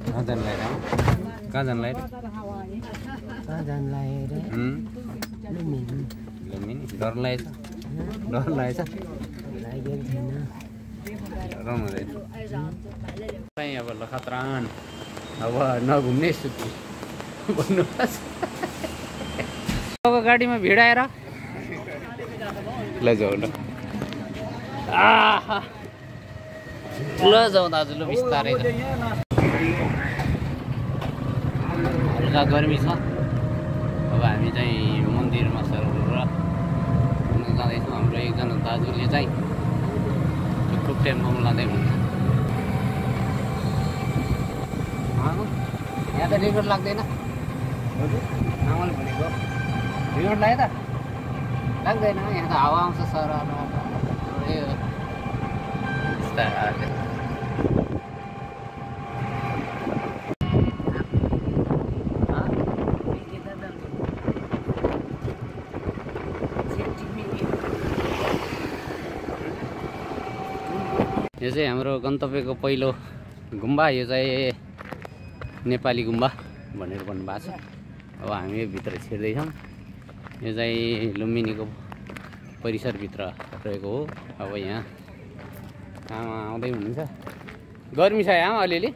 कहाँ जानलाई र? कहाँ जानलाई र? कहाँ जानलाई र? लुम्बिनी। लुम्बिनी? डर लागेछ? डर लागेछ? लागेको छैन। राम्रो रहेछ। चाहिँ अब लखतरान अब नघुम्ने स्थिति भन्नुपर्छ। अब गाडीमा भिडाएर लैजाऊ ल। आहा लैजाऊ दाजु ल बिस्तारै त। हल्का गर्मी छ। अब हामी चाहिँ मन्दिरमा सरेर जाँदैछौँ। हाम्रो एकजना दाजुले चाहिँ खुब टेम्पोमा लाँदै हुनुहुन्छ। यहाँ त रेकर्ड लाग्दैन। आमाले भनेको रेकर्ड लाग्यो त लाग्दैन। यहाँ त हावा आउँछ सर। यो चाहिँ हाम्रो गन्तव्यको पहिलो गुम्बा। यो चाहिँ नेपाली गुम्बा भनेर भन्नुभएको छ। अब हामी भित्र छिर्दैछौँ। यो चाहिँ लुम्बिनीको परिसरभित्र रहेको हो। अब यहाँ आमा आउँदै हुनुहुन्छ। गर्मी छ यहाँ अलिअलि।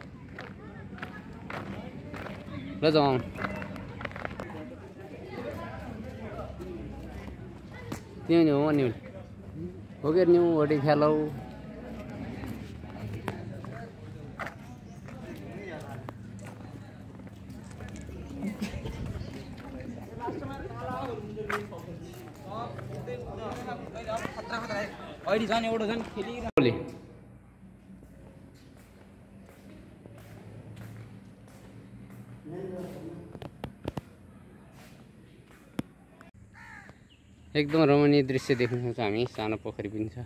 ल जाउँ। त्यो नि हो नि हो के न्यू वडी खेलौ। अहिले जाने एउटा जाने खेलिरहेको एकदम रमणीय दृश्य देख्न सक्छ हामी। सानो पोखरी पनि छ।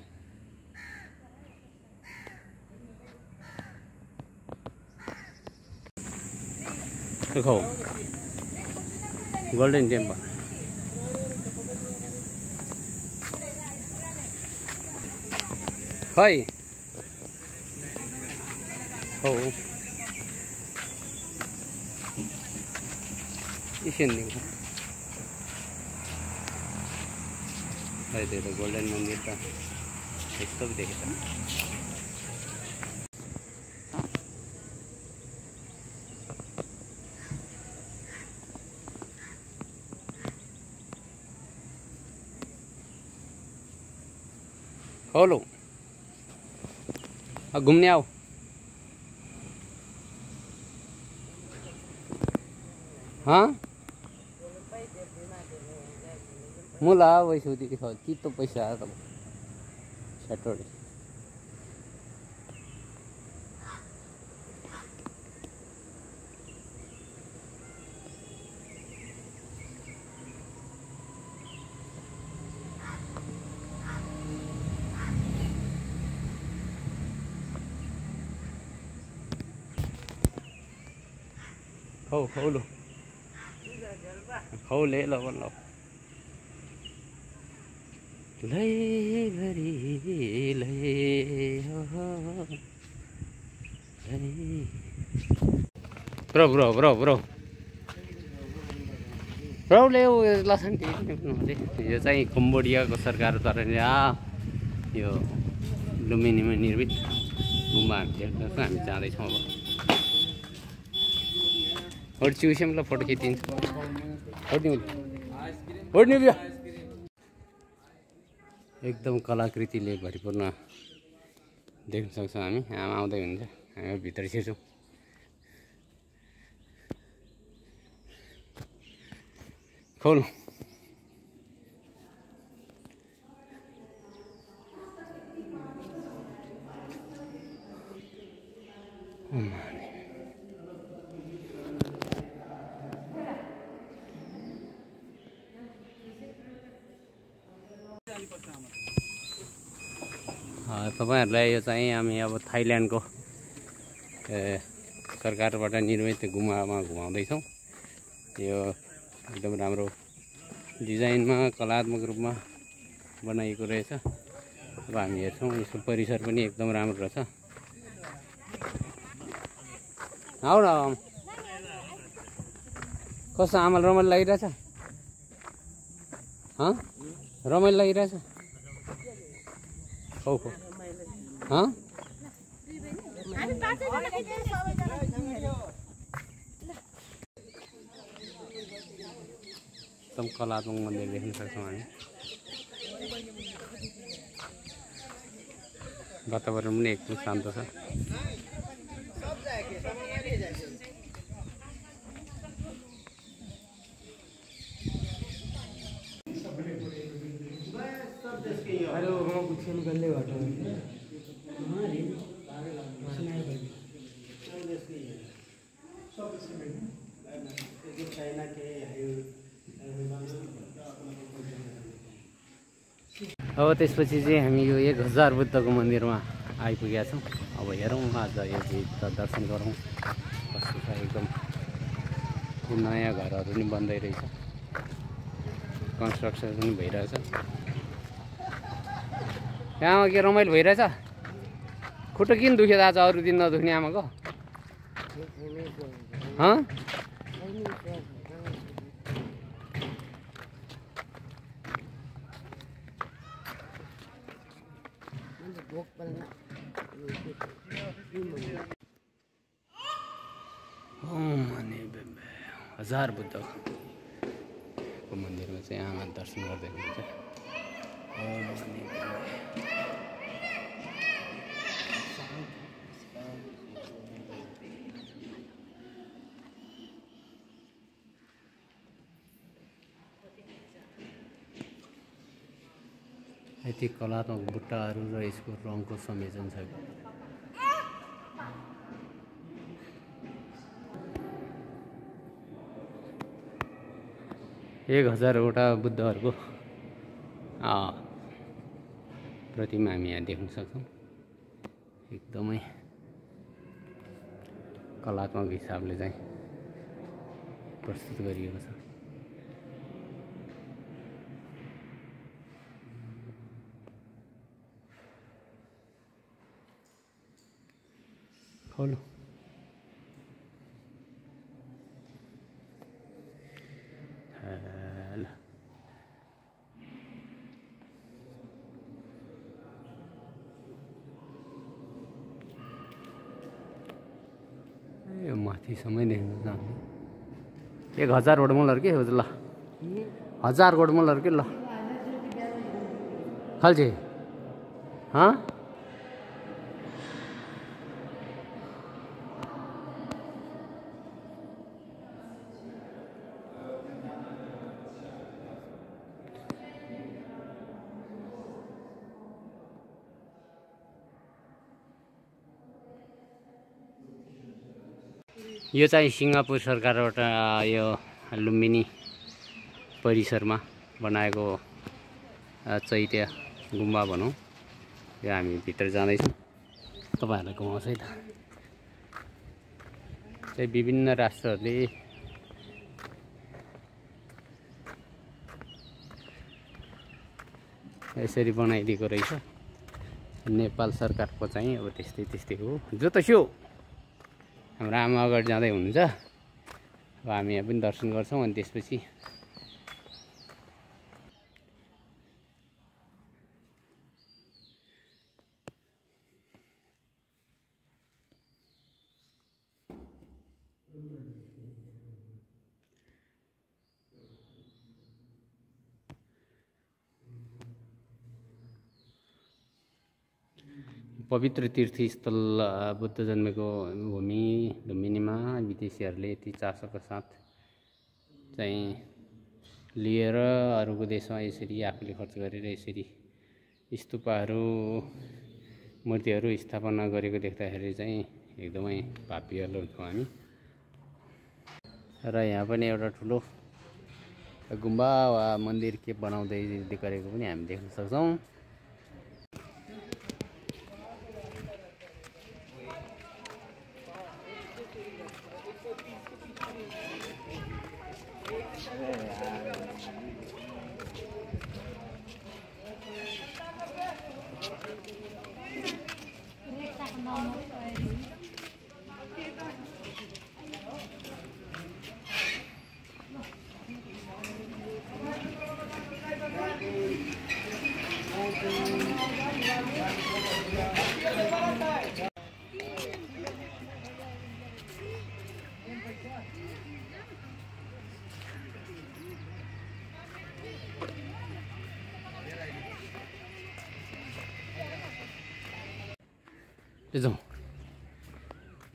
खौ गोल्डन टेम्पल। खै हो इसेन्दिङ त्यो गोल्डन मन्दिर त यस्तो पो देखेछ। खोलो घुम्ने आओ। हाँ मुला वैसे होती दिखाओ कि तो पैसा आया तब सैटरडे। खाऊ लो खाऊ ले लो लो ब्रो ब्रो ब्रो ब्रो ब्रोले लसन यो चाहिँ कम्बोडियाको सरकारद्वारा यो लुम्बिनीमा निर्मित गुम्बा हामी देख्छौँ। हामी जाँदैछौँ अब। चिउसेमलाई फोटो खिचिदिन्छ। एकदम कलाकृतिले भरिपूर्ण देख्न सक्छौँ हामी। आमा आउँदै हुन्छ। हामी भित्र छिर्छौँ। खोल तपाईहरुलाई यो चाहिँ हामी अब थाइल्यान्डको सरकारबाट निर्मित गुम्बामा घुमाउँदैछौँ। यो एकदम राम्रो डिजाइनमा कलात्मक रूपमा बनाइएको रहेछ। अब हामी हेर्छौँ यसको परिसर पनि एकदम राम्रो रहेछ। आऊ न कस्तो आमाले रमाइलो लागिरहेछ रमाइलो लागिरहेछ खौ खौ एकदम कलात्मक मन्दिर देख्न सक्छौँ हामी वातावरण पनि एकदम शान्त छ हेलो म कुछन गल्ले भट अब त्यसपछि चाहिँ हामी यो 1000 बुद्धको मन्दिरमा आइपुगेका छौँ अब हेरौँ आज यो दर्शन गरौँ कस्तो छ एकदम नयाँ घरहरू पनि बन्दै रहेछ कन्स्ट्रक्सन पनि भइरहेछ आमा के रमाइलो भइरहेछ खुट्टा किन दुख्यो आज अरू दिन नदुख्ने आमाको हजार बुद्धको मन्दिरमा चाहिँ आमा दर्शन गर्दै हुनुहुन्छ यति कलात्मक बुट्टाहरू र यसको रङको संयोजन छ 1000वटा बुद्धहरूको प्रतिमा हामी यहाँ देख्न सक्छौँ एकदमै कलात्मक हिसाबले चाहिँ प्रस्तुत गरिएको छ खोलो माथिसम्मै देख्न सक्नु 1000 वटा मलहरु के हो ल 1000 वटा मलहरु के ल खाल्छे यो चाहिँ सिङ्गापुर सरकारबाट यो लुम्बिनी परिसरमा बनाएको चैत्य गुम्बा भनौँ यो हामी भित्र जाँदैछौँ तपाईहरुलाई घुमाउँछु है त चाहिँ विभिन्न राष्ट्रहरूले यसरी बनाइदिएको रहेछ नेपाल सरकारको चाहिँ अब त्यस्तै हो जो त स्यो हाम्रो आमा अगाडि जाँदै हुनुहुन्छ अब हामी यहाँ पनि दर्शन गर्छौँ अनि त्यसपछि पवित्र तीर्थस्थल बुद्ध जन्मेको भूमि लुम्बिनीमा विदेशीहरूले यति चासोका साथ चाहिँ लिएर अरूको देशमा यसरी आफूले खर्च गरेर यसरी स्तूपहरू मूर्तिहरू स्थापना गरेको देख्दाखेरि चाहिँ एकदमै भाव्य लाग्छौँ हामी र यहाँ पनि एउटा ठुलो गुम्बा वा मन्दिर के बनाउँदै गरेको पनि हामी देख्न सक्छौँ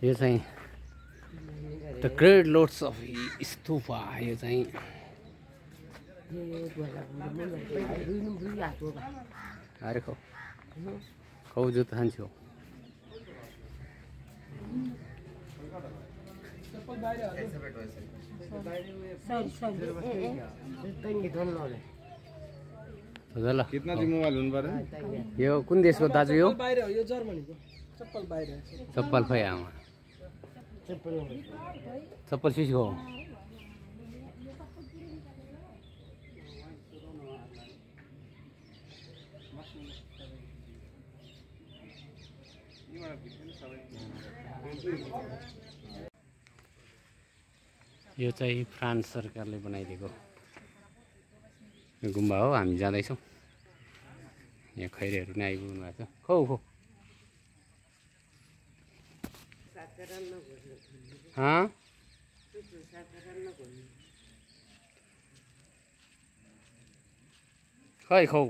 यो चाहिँ the great loads of stupa. यो चाहिँ अरे खाउ जुत्ता खान्छु। ल कितना दिन मोबाइल हुनु पर्यो? यो कुन देशको दाजु? यो बाहिर हो, यो जर्मनीको। चप्पल बाहिर छ। चप्पल खै आमा चप्पल सिसको हो। यो चाहिँ फ्रान्स सरकारले बनाइदिएको गुम्बा हो। हामी जाँदैछौँ। यहाँ खैरेहरू नै आइपुग्नु भएको छ। खौ खौ खै खौ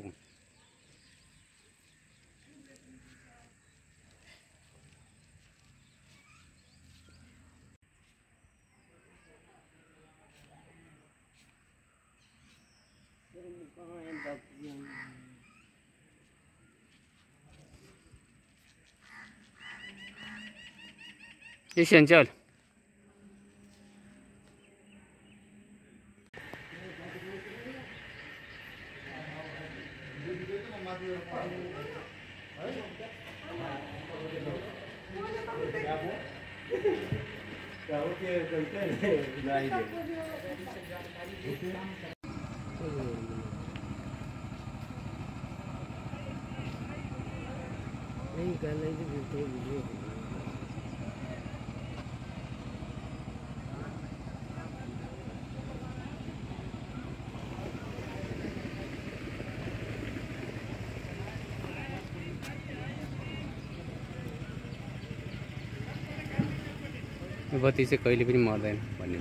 Essential. बत्ती चाहिँ कहिले पनि मर्दैन भन्ने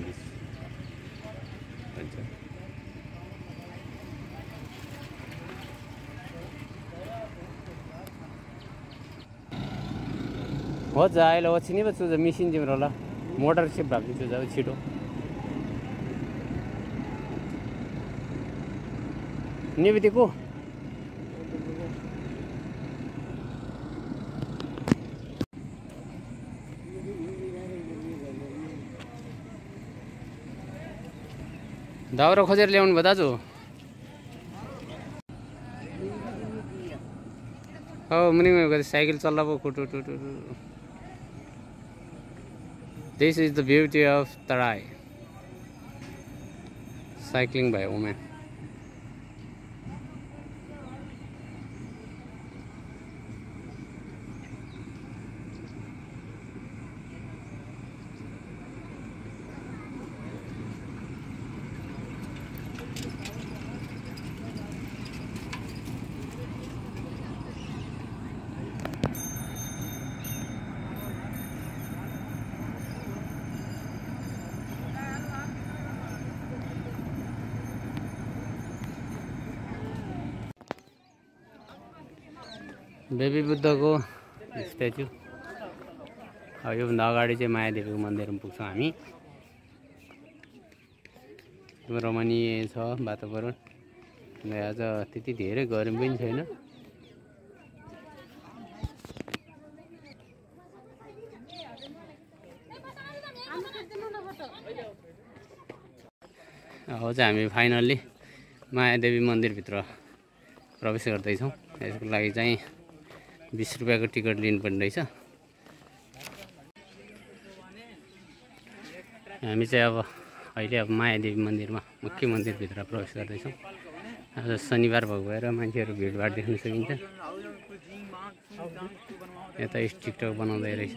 भन्छ। हो जा अहिले ओछिनी पो चुज मिसिन तिम्रो ल मोटर सिप भएको चुज अब छिटो निबिदिको दाउरा खोजेर ल्याउनु भयो दाजु? हो मुनि साइकल चल्ला पो खुटु टुटु। This is the beauty of Tarai. Cycling by women. Baby बुद्धको स्ट्याचु। योभन्दा अगाडि चाहिँ मायादेवीको मन्दिरमा पुग्छौँ हामी। रमणीय छ वातावरण। आज त्यति धेरै गरम पनि छैन। अब चाहिँ हामी फाइनल्ली मायादेवी मन्दिरभित्र प्रवेश गर्दैछौँ। यसको लागि चाहिँ 20 रुपियाँको टिकट लिनुपर्ने रहेछ। हामी चाहिँ अब अहिले मायादेवी मन्दिरमा मुख्य मन्दिरभित्र प्रवेश गर्दैछौँ। आज शनिबार भएको भएर मान्छेहरू भिडभाड देख्न सकिन्छ। यता टिकटक बनाउँदै रहेछ।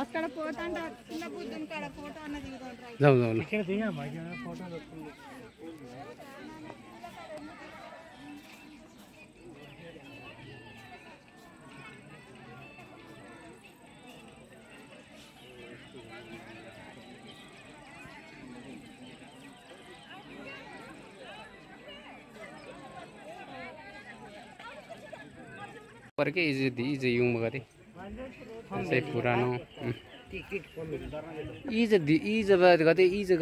అక్కడ ఫోటో అంటే చిన్న బుద్ధుని కాడ ఫోటో అన్నది जाऊ जाऊ ल पर के इज युङ गरे चाहिँ पुरानो इज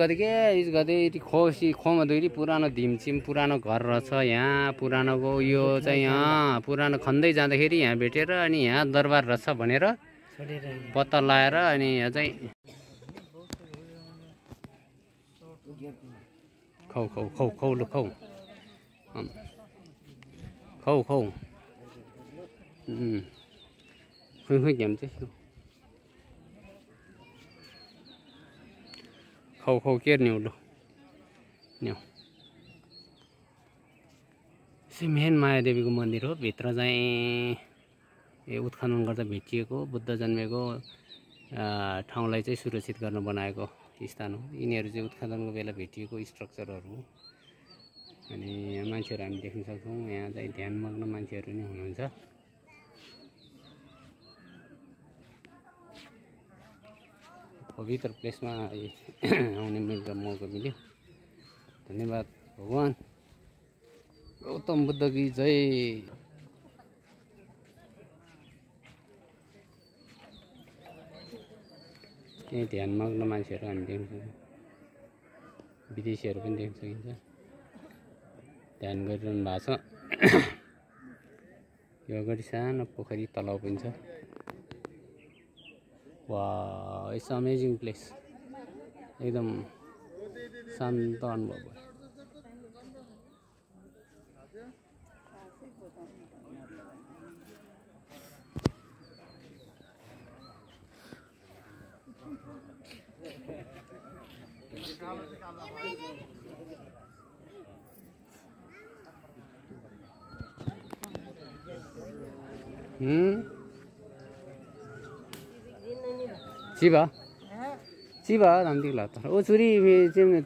गरे के इज गरे खोसी खोमा दुई पुरानो धिमसिम पुरानो घर रहेछ यहाँ पुरानोको यो चाहिँ यहाँ पुरानो खन्दै जाँदाखेरि यहाँ भेटेर अनि यहाँ दरबार रहेछ भनेर पत्ता लगाएर अनि यहाँ चाहिँ खौ खौ खौ खौ लु खौ खौ खौ खुइ खुइ घेम चाहिँ खौ खौ के न्यू लो न्यू मेन मायादेवीको मन्दिर हो भित्र चाहिँ उत्खनन गर्दा भेटिएको बुद्ध जन्मेको ठाउँलाई चाहिँ सुरक्षित गर्न बनाएको स्थान हो यिनीहरू चाहिँ उत्खननको बेला भेटिएको स्ट्रक्चरहरू हो अनि मान्छेहरू हामी देख्न सक्छौँ यहाँ चाहिँ ध्यानमग्न मान्छेहरू नै हुनुहुन्छ पवित्र प्लेसमा आउने मौका मिल्यो धन्यवाद भगवान गौतम बुद्ध की जय त्यही ध्यानमग्न मान्छेहरू हामी देख्न सक्छौँ विदेशीहरू पनि देख्न सकिन्छ ध्यान गरिरहनु भएको छ यो अगाडि सानो पोखरी तलाउ पनि छ वाह इट्स अमेजिङ प्लेस एकदम शान्त अनुभव भयो Shiva Shiva nanti latar oh curi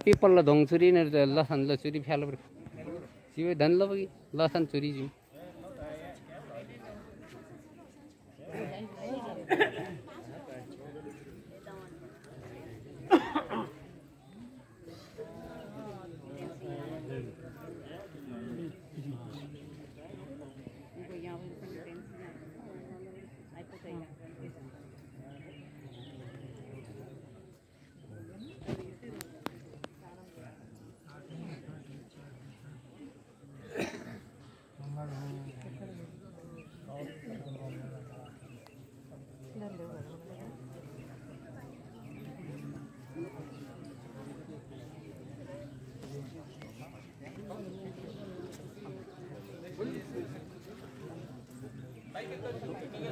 people la dong curi ner lasan la curi phalo Shiva धन ल बगी लासन curi ji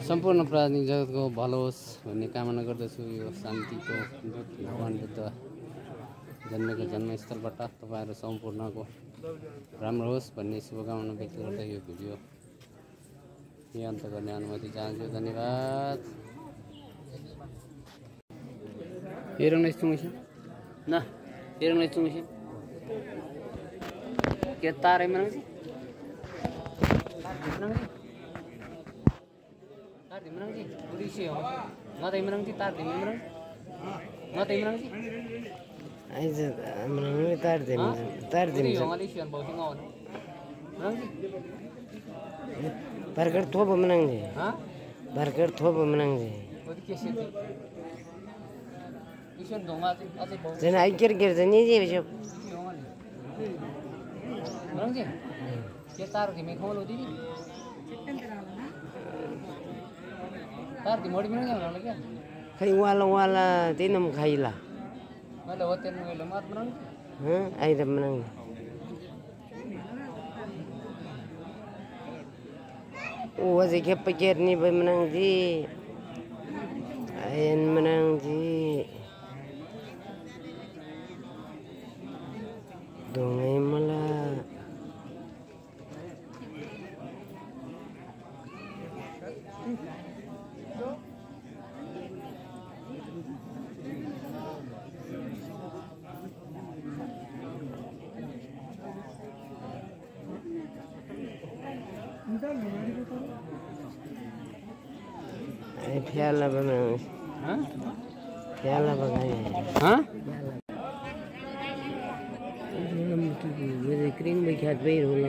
सम्पूर्ण प्राणी जगतको भलो होस् भन्ने कामना गर्दछु यो शान्तिको भगवान बुद्ध जन्मेको जन्मस्थलबाट तपाईहरु सम्पूर्णको राम्रो होस् भन्ने शुभकामना व्यक्त गर्दै यो भिडियो यही अन्त गर्ने अनुमति चाहन्छु धन्यवाद हेरौँ न यस्तो न हेरौँ न यस्तो के तारै मनाउँछ तार menang sih, polisi ya. Nggak tahu menang sih, tar di menang. Nggak tahu menang sih. Aja menang tar di. Polisi yang Malaysia bawa singawan. Menang sih. Burger thop menang sih. Hah? Burger thop menang sih. Kodi kesi sih. Isun donga sih, asal bawa. Jangan akhir jadi sih besok. Menang sih. Kita tar di mekholo di. तार दी मोड़ी में नहीं होना लगे खाई वाला तीनों खाई ला मतलब होते हैं लोग मार बनाऊं हाँ आई रब बनाऊं वो ऐसे क्या पैकेट नहीं बनाऊं जी आयन बनाऊं जी दोंगे मला फ्याला बनाउँछ फ्याला बनाए क्रिम ख्यात भइ होला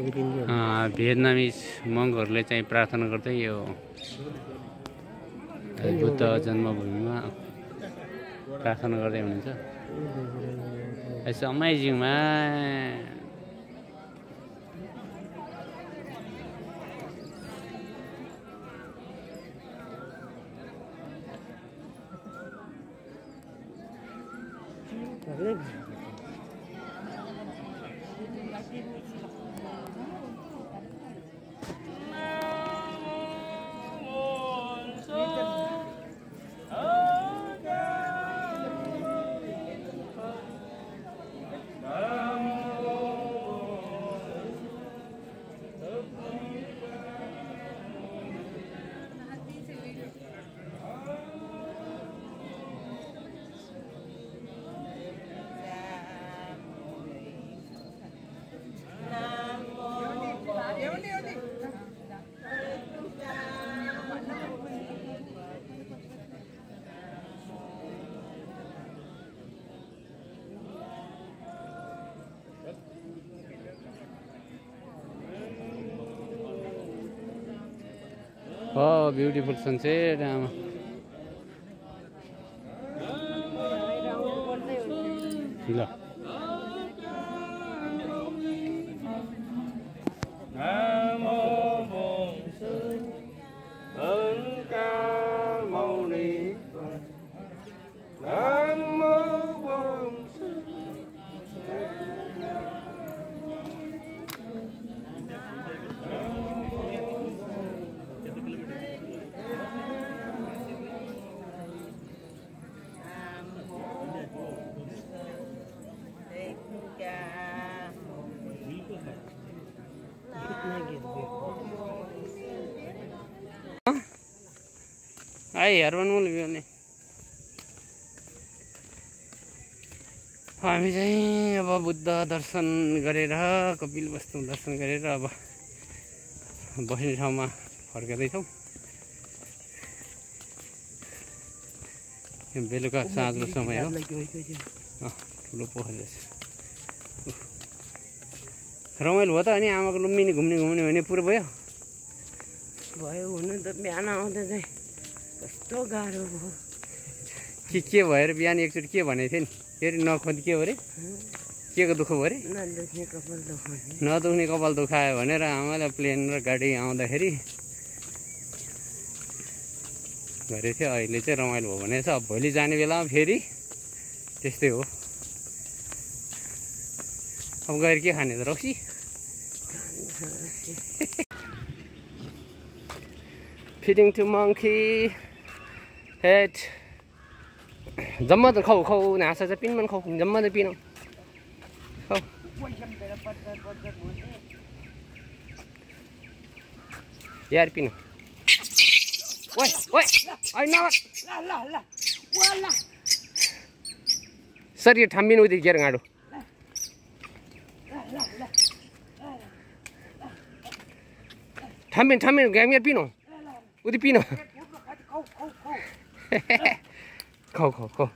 भियतनामिज मङ्कहरूले चाहिँ प्रार्थना गर्दै यो बुद्ध जन्मभूमिमा प्रार्थना गर्दै हुनुहुन्छ। It's amazing, man. Oh, beautiful sunset. Ay, Arvan mulai ni. हामी चाहिँ अब बुद्ध दर्शन गरेर कपिलवस्तु दर्शन गरेर अब बस्ने ठाउँमा फर्कदैछौँ। बेलुका साँझको समय हो। ठुलो पोखरी रहेछ। रमाइलो भयो त अनि आमाको लुम्बिनी घुम्ने भने पुरो भयो। हुनु त बिहान आउँदा चाहिँ कस्तो गाह्रो भयो। के भएर बिहान एकचोटि के भनेको थियो नि फेरि नखोद के हो रे के को दुःख भयो रे नदुख्ने कपाल दुखायो भनेर आमाले प्लेन र गाडी आउँदाखेरि गरेको थियो। अहिले चाहिँ रमाइलो भयो भनेछ। अब भोलि जाने बेलामा फेरि त्यस्तै हो। अब गएर के खाने त रक्सी feeding to monkey head जम्मा त खाऊ खाऊ नासा चाहिँ पिन मन खाऊ जम्मा त पिन खाऊ यार पिन ओए ओए आई न सर यो ठाम्बिन उति गेर गाडो ठाम्बिन ठाम्बिन गेम यार पिनो उति पिनो खाऊ खाऊ खाऊ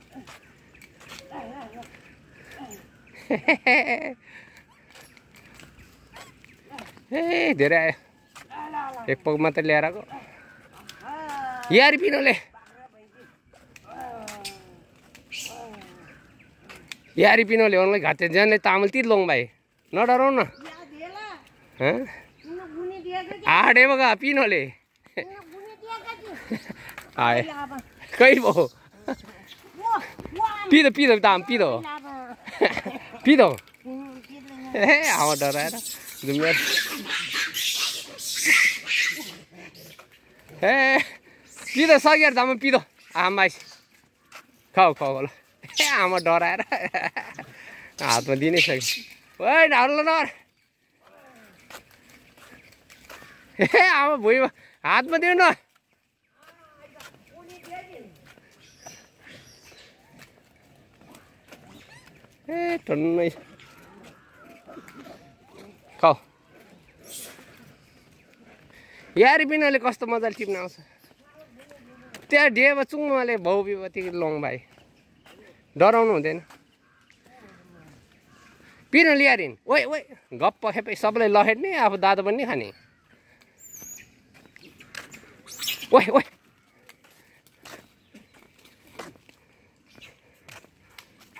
ए धेरै आयो एक पग मात्र ल्याएर आएको यार पिनोले यारी पिनोले उनलाई घाटे जाने तामल तिर लौं भाइ नडराउ न आडे बगा पिनोले आए कही भयो पिदो पिदो ताम पिदो पिदो ए आमा डराएर दुमियार ए पिदो सकेर दाम पिदो आमा खाऊ खाऊ होला ए आमा डराएर हातमा दिनै सक्यो ओइ ढाड्लो न ए आमा भुइँमा हातमा दिनु न ए टन्नै खाऊ यारी बिनाले कस्तो मजाले टिप्न आउँछ त्यहाँ डेब चुङ्गमाले भाउ विपत्ति लङ भाइ डराउनु हुँदैन पिन ल्यारिन् ओइ ओइ गप्प खेपै सबैलाई लखेट्ने आफू दादा पनि खाने ओइ ओइ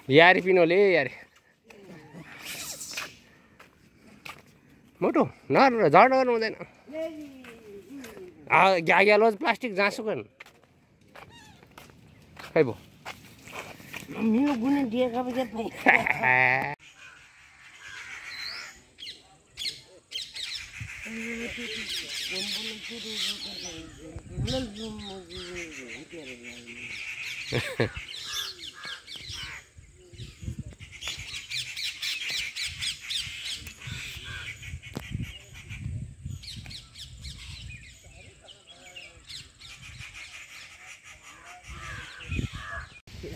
यारी पिनोले यार मोटो न झड गर्नु हुँदैन ग्यालो प्लास्टिक जाँसुको खै भो मिलो गुने दिएका बजे भाइ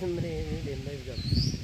Somebody